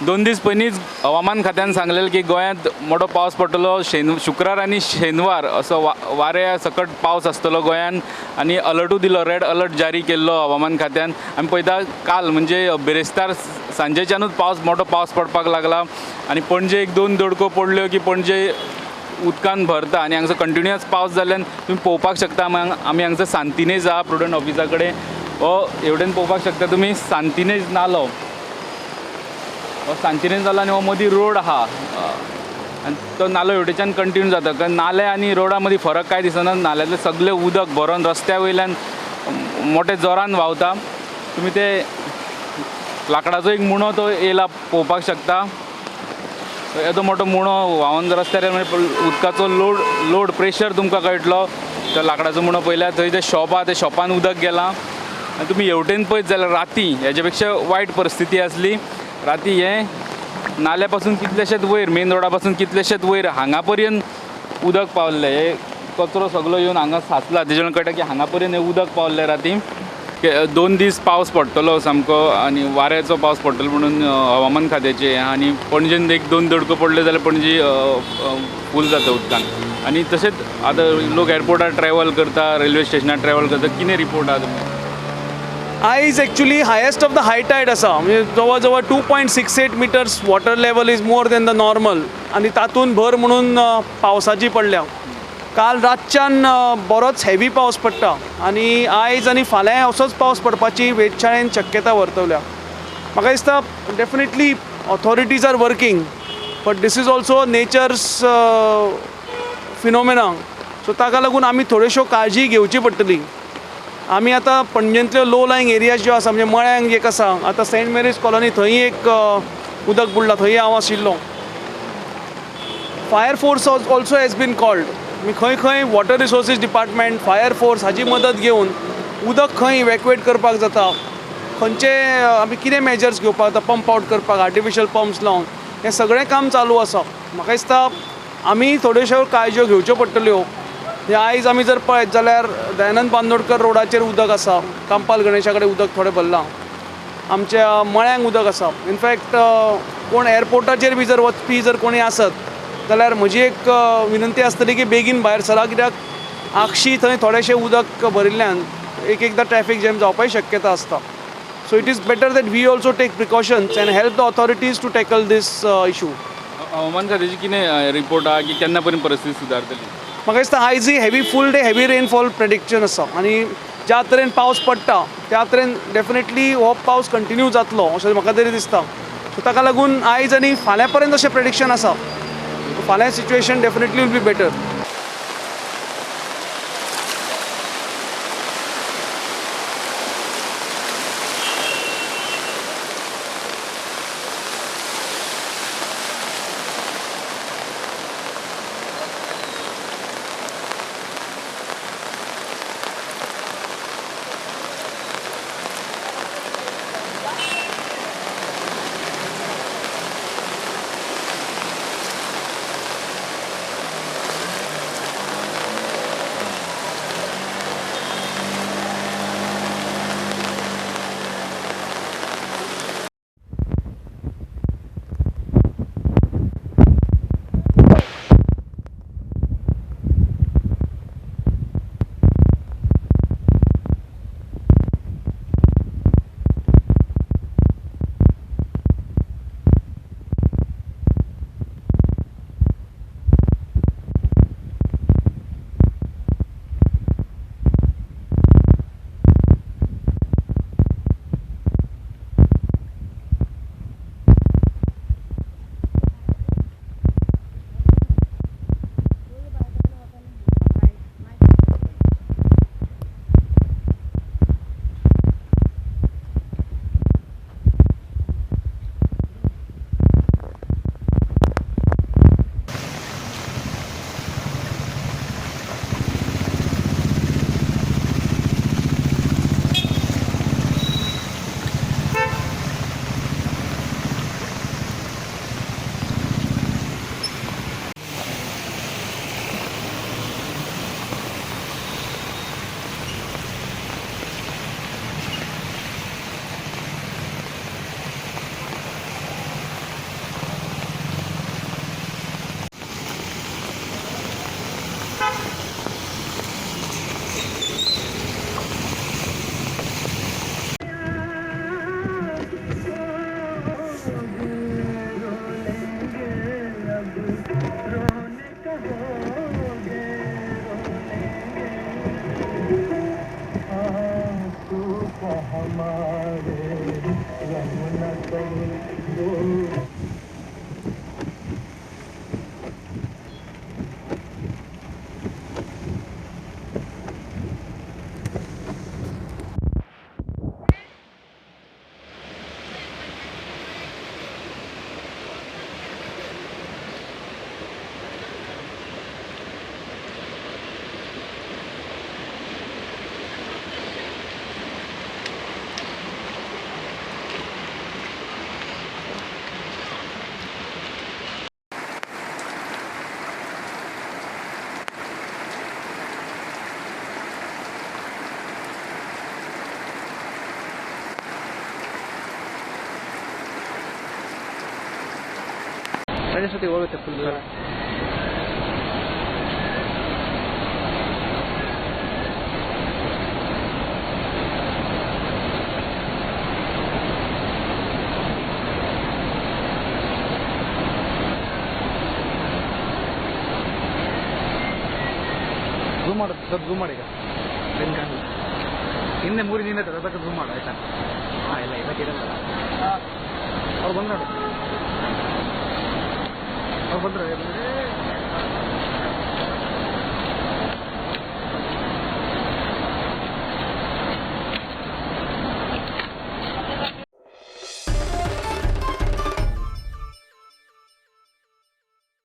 दोन दीस पयलींच हवामान खात्यान सांगलेलें की गोंयांत मोठो पावस पडटलो. शुक्रार आनी शेनवार असो वाऱ्या सकट पावस आसतलो गोंयांत आनी अलर्टूय दिलो, रेड अलर्ट जारी केल्लो हवामान खात्यान. आमी पळयता काल म्हणजे बिरेस्तार सांजेच्यानूच पावस मोठो पावस पडपाक लागला आनी पणजे एक दोन दडको पडल्यो की पणजे उदकान भरता आनी हांगसर कंटिन्युअस पावस जाल्ल्यान तुमी पळोवपाक शकता. आमी हांगसर सांतिनेज आहा प्रुडंट ऑफिसा कडेन. हो हेवटेन पळोवपाक शकता तुमी सांतिनेज नालो, हो सांतिनेज नालो आनी हो मदीं रोड आहा आनी तो नालो हेवटेच्यान कंटिन्यू जाता. कारण नाल्या आनी रोडा मदीं फरक कांय दिसना. नाल्यांतलें सगळें उदक भरोन रस्त्या वयल्यान मोठे जोरान व्हांवता. तुमी ते लांकडाचो एक मुणो तो येयला पळोवपाक शकता. येदो मोठो मुणो व्हांवन रस्त्यार उदकाचो लोड प्रेशर तुमकां कळटलो. तो लांकडाचो मुणो पळयल्यार थंय तें शॉप आहा, त्या शॉपान उदक गेलां. आनी तुमी हेवटेन पळयत जाल्यार राती हेजे पेक्षा वायट परिस्थिती आसली. राती हें नाल्या पासून कितलेशेच वयर, मेन रोडा पासून कितलेशेच वयर हांगा पर्यंत उदक पावल्लें. हे कचरो सगलो येवन हांगा साचला, तेजे कळटा की हांगा पर्यंत हें उदक पावल्लें राती. दोन दीस पावस पडटलो सामको आनी वाऱ्याचो पावस पडटलो म्हणून हवामान खात्याचें आनी पणजेन एक दोन दडको पडल्यो जाल्यार पणजी फूल जाता उदकान. आनी तशेंच आतां लोक एअरपोर्टार ट्रॅवल करता, रेल्वे स्टेशनार ट्रॅवल करता. कितें रिपोर्ट आहा तुमकां? आयज actually highest of the high tide आसा, म्हणजे जवळ जवळ 2.68 meters water level is more than the normal आनी तातूंत भर म्हणून पावसाची पडल्या. काल रातच्यान बरोच हेवी पावस पडटा आनी आयज आनी फाल्यांय असोच पावस पडपाची वेधशाळेन शक्यता वर्तवल्या. म्हाका दिसता definitely authorities are working, but this is also nature's phenomena. So ताका लागून आमी थोड्योश्यो काळजी घेवची पडटली. आमी आतां पणजेंतल्यो लो लायंग एरियाज ज्यो आसा, म्हणजे मळ्यांक एक आसा, आतां सेंट मेरीज कॉलनी थंय एक उदक बुडलां, थंय हांव आशिल्लो. Fire force also has been called. खंय खंय water resources department, fire force हाजी मदत घेवन उदक खंय इवॅक्युएट करपाक जाता, खंयचे आमी कितें मेजर्स घेवपाक जाता, पंप आवट करपाक आर्टिफिशियल पंप्स लावन, हें सगळें काम चालू आसा. म्हाका दिसता आमी थोड्योश्यो काळज्यो घेवच्यो पडटल्यो. आयज आमी जर पळयत जाल्यार दयानंद बांदोडकर रोडाचेर उदक आसा, कांपाल गणेशा कडेन उदक थोडें भरलां, आमच्या मळ्यांक उदक आसा. इनफॅक्ट कोण एअरपोर्टाचेर बी जर वचपी जर कोणी आसत जाल्यार म्हजी एक विनंती आसतली की बेगीन भायर सरा, कित्याक आगशी थंय थोडेशें उदक भरिल्ल्यान एक एकदां ट्रॅफीक जॅम जावपाची शक्यता आसता. So it is better that we also take precautions and help the authorities to tackle this issue. हवामान खात्याची कितें रिपोर्ट आहा की केन्ना पर्यंत परिस्थिती सुदारतली? म्हाका दिसता आयजय heavy full day heavy rainfall prediction आसा आनी ज्या तरेन पावस पडटा त्या तरेन डेफिनेटली हो पावस कंटिन्यू जातलो अशें म्हाका तरी दिसता. सो ताका लागून आयज आनी फाल्यां पर्यंत अशें प्रेडिक्शन आसा. फाल्यां situation definitely will be better. ಎರಡನೇ ಸತಿ ಹೋಗುತ್ತೆ ಫುಲ್. ಝೂಮ್ ಮಾಡು ಸ್ವಲ್ಪ, ಝೂಮ್ ಮಾಡಿ. ಈಗ ಬೆನ್ ಕಾಣಲ್ಲ. ಹಿಂದೆ 3 ಇಂಜಿನ್ ಐತೆ, ಅದಕ್ಕೆ ಝೂಮ್ ಮಾಡು ಆಯ್ತಾ? ಹಾಂ, ಇಲ್ಲ ಇದಕ್ಕೆ ಇರಲ್ಲ. ಅವ್ರು ಬಂದ್ರು ನೋಡಿ, ಅವ್ರು ಬಂದ್ರು.